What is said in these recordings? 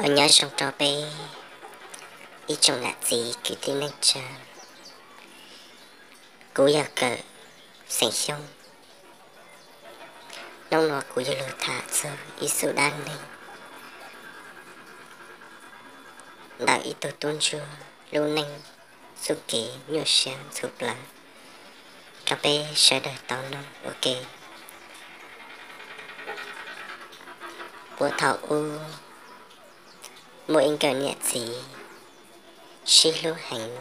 Nyob zoo rau peb ib tsoom nam txiv kwv tij neej tsa, kuv yog Kawm, xeem Xyooj. Hnub no kuv yuav lug tham txug ib xuj dab neeg ntawm ib tug tub ntsuag lub neej txuj kev nyuaj siab ntxhov plawg rau peb sawv daws tau noog ua ke. Puag thaum ub, muaj ib nkawm niam txiv sib hlub heev,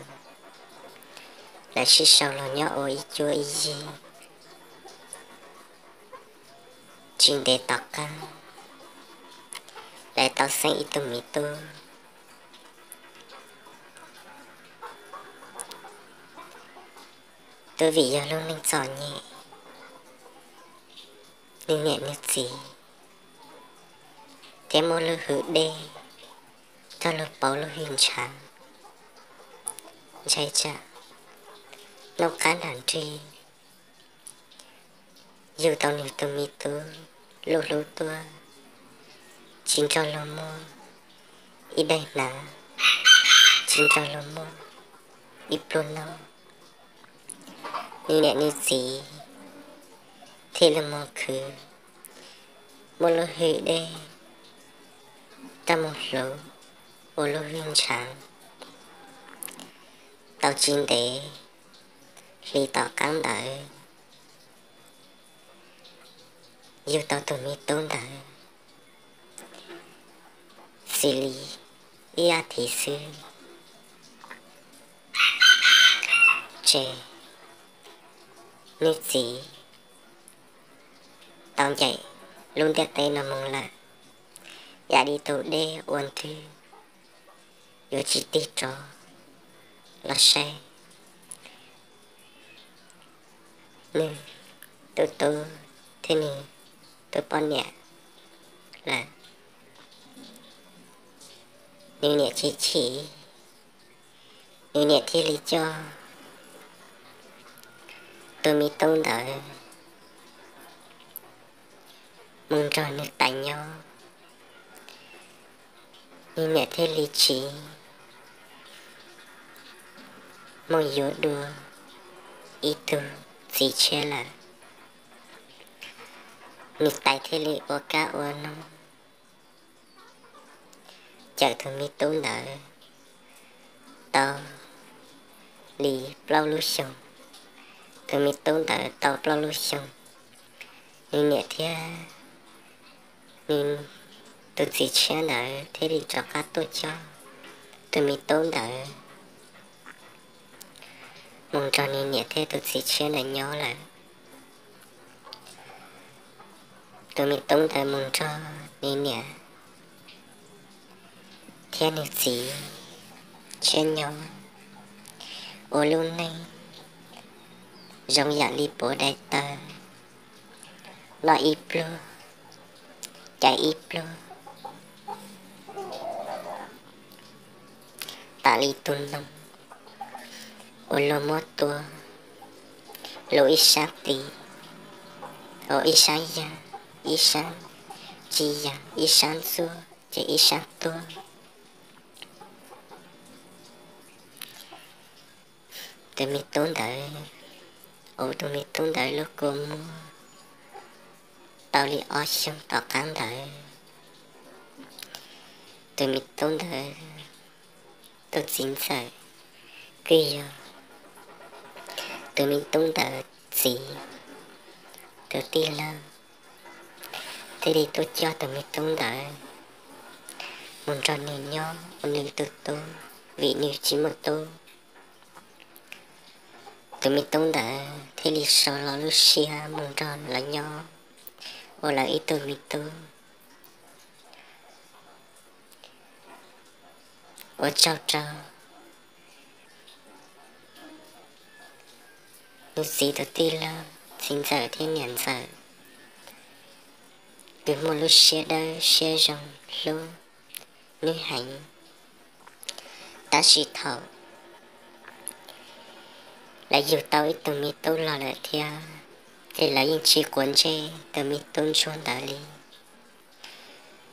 lawv sib sau los nyob ua ib cuab ib yig. Tsis ntev tom qab, lawv tau xeeb ib tug me tub. Twb vim yog lub neej txom nyem, nws niam nws txiv thiab muaj lub hwj dej, coj lug pauv lub hwj ntshav, ntshai tsam hnub qab nram nrig yug tau nws tus me tub luj hlub tuaj, tsis nrog luag muaj ib daim hnav, tsis nrog luag muaj ib pluag noj. Nws niam nws txiv thiaj li moog khwv, muaj lub hwj dej coj moog hluav ua lub hwj ntshav. Tau tsis ntev hli tom qab ntawd, yug tau tus me tub ntawd, xws li ib as thiv xwb, ces nws txiv tau ncaim lub ntiaj teb no moog lawm, yam li tus dej ua ntwg yuav tsis tig rov los saib nws tus tub thiab nws tus poj niam lawm. Nws niam chim chim, nws niam thiaj li coj tus me tub ntawd moog nrog nws tais nyob. Nws niam thiaj li tsiv moog yuav dua ib tug txiv tshiab lawm. Nws tais thiaj li ua kab ua noog cawm tus me tub ntawd tau li plaub lub xyoos. Tus me tub ntawd tau plaub lub xyoos, nws niam thiab nws tus txiv tshiab ntawd thiaj li rov qab tuaj coj tus me tub ntawd moog nrog nws niam thiab tus txiv tshiab ntawd nyob lawm. Tus me tub ntawd moog nrog nws niam thiab nws txiv tshiab nyob, ua lub neej zoo yam li puav daim tawv, noj ib pluag, caiv ib pluag, tas li tus noog uas luag muab tua lub ib sab tis, ib sab yag, ib sab tsis yag, ib sab ntxuaj ces ib sab tuag. Tus me tub ntawd, ua tus me tub ntawd lub kua muag tau li ob xyoos tom qab ntawd, tus me tub ntawd tus txiv ntxawm, twb yog tus me tub ntawd txiv tus tij laug, thiaj li tuaj coj tus me tub ntawd mus nrog nws nyob ua nws tus tub, vim nws tsis muaj tub. Tus me tub ntawd thiaj li sau los lub siab mus nrog lawv nyob ua lawv ib tug me tub. Ua tsaug rau nws txiv tus tij laug, txiv ntxawm thiab niam ntxawm, kws muaj lub siab dawb siab zoo hlub nws heev. Tab sis thaum lawv yug tau ib tug me tub los lawm thiab, ces lawv yeej tsis quav ntsej tus me tub ntsuag ntawd li.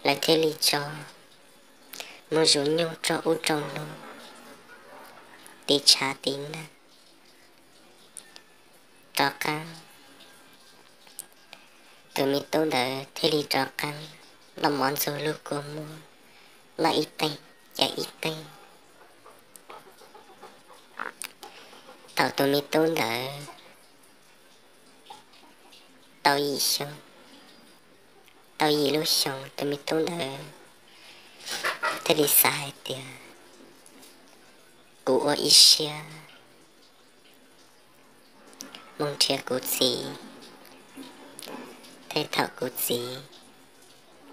Lawv thiaj li tso Muab zus nyuj rau ub rau no, tiv tshav tiv nag, rov qab. Tus me tub ntawd thiaj li rov qab noj mov ntxuag lub kua muag, noj ib teeg ces ib teeg. Thaum tus me tub ntawd tau yim xyoo, tau yim lub xyoo, tus me tub ntawd thiaj li xav hais tias, kuv ua ib siab mus nrhiav kuv txiv. Tej thaum kuv txiv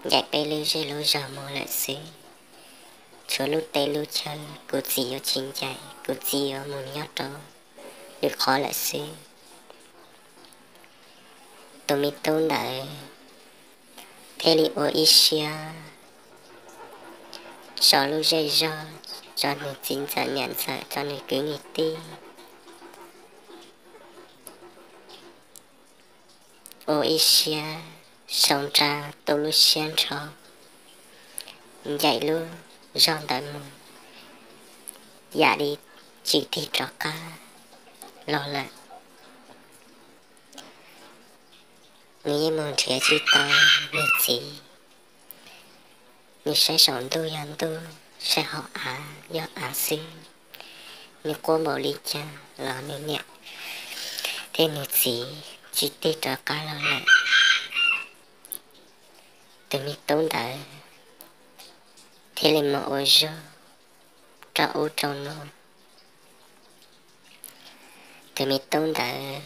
ncaim peb lub zej lub zog mus lawm xwb, tshuav lub teb lub chaw kuv txiv yuav tsis ncaim, kuv txiv yuav mus nyob rau lwm qhov lawm xwb. Tus me tub ntawd thiaj li ua ib siab tso lub zej zog, tso nws txiv ntxawm niam ntxawm, tso nws kwv nws tij, ua ib siab sau nra tu lub siab nrho, ncaim lub zog ntawd mus, yam li tsis tig rov qab los lawm. Nws yeej mus nrhiav tsis tau nws txiv. Nws saib saum ntuj yog ntuj, saib hauv av yog av xwb. Nws quaj npaum li cas los nws niam thiab nws txiv tsis tig rov qab los lawm. Tus me tub ntawd thiaj li mus ua zog rau ub rau no. Tus me tub ntawd,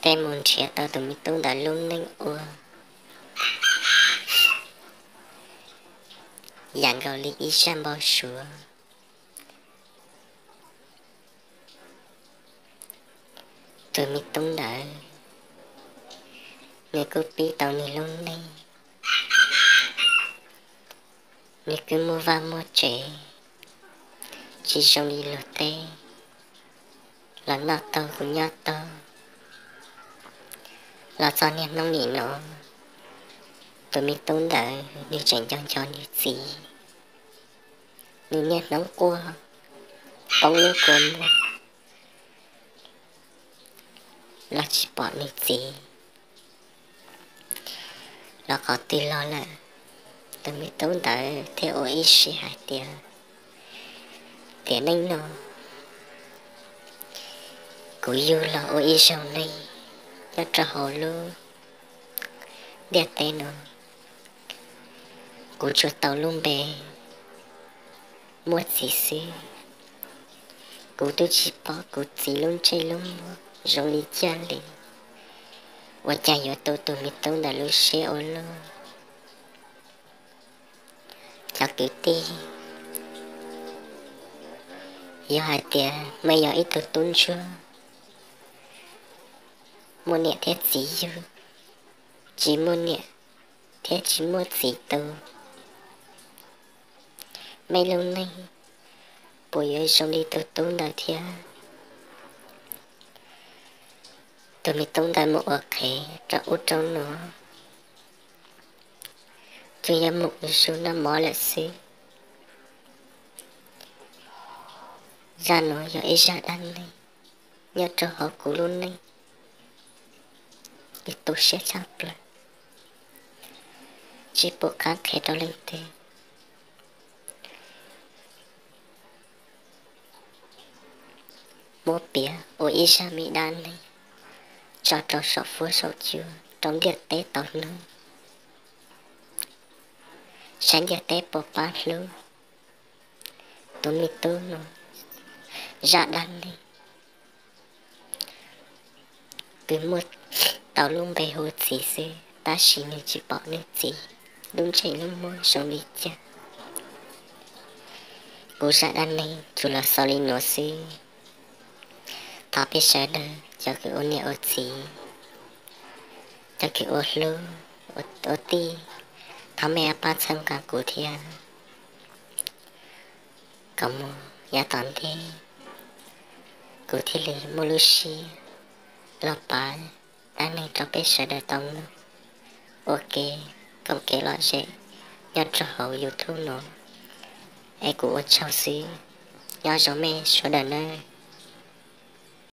tej mus nrhiav tau tus me tub ntawd lub neej ua yam nkaus li ib zaj npau suav. Tus me tub ntawd, nws kuj pib tau nws lub neej, nws kuj muaj vaj muaj tsev, tsis zoo li luag teb, los noj taug kuj nyob taug. Los txog niaj hnub nim no, tus me tub ntawd nws tseem nco nco nws txiv, nws niaj hnub quaj poob lub kua muag los tsis pom nws txiv los qhov twg los lawm. Tus me tub ntawd thiaj ua ib siab hais tias, tiam neej no kuv yug los ua ib zaug neeg nyob rau hauv lub ntiaj teb no, kuv tsuas tau lub npe muaj txiv xwb. Kuv twb tsis pom kuv txiv lub ntsej lub muag zoo li cas li. Ua cas yuav tu tus me tub ntawd lub siab ua luaj? Cov kwv tij, yog hais tias mej yog ib tug tub ntsuag muaj niam thiab txiv yug, tsis muaj niam thiab tsis muaj txiv tu, mej lub neej puas yuav zoo li tus tub ntawd thiab? Tus me tub ntawd mus ua qhev rau ub rau no, tsuas yog mus ua su noj mov lawm xwb. Zaj no yog ib zaj dab neeg nyob rau hauv kuv lub neej, kuv tu siab tshaj plaws, tsis pom qab qhia rau leej twg. Muab piav ua ib zaj me dab neeg tso rau saum fuab saum cua rau ntiaj teb tau hnov, saib ntiaj teb puas pab hlub tus me tub no zaj dab neeg. Twb muaj tau lub npe hu txiv xwb, tab sis nws tsis pom nws txiv lub ntsej lub muag zoo li cas. Kuv zaj dab neeg tsuas los xaus li nuav xwb. Thov peb sawv daws cov kws ua niam ua txiv, cov kws ua hlub ua tij, thov mej pab txhawb nqa kuv thiab, kom mus yav tom ntej kuv thiaj li muaj lub siab los piav dab neeg rau peb sawv daws tau mloog ua ke koom kev lom zem nyob rau hauv YouTube no, es kuv ua tsaug xwb. Nyob zoo mej sawv daws nawb.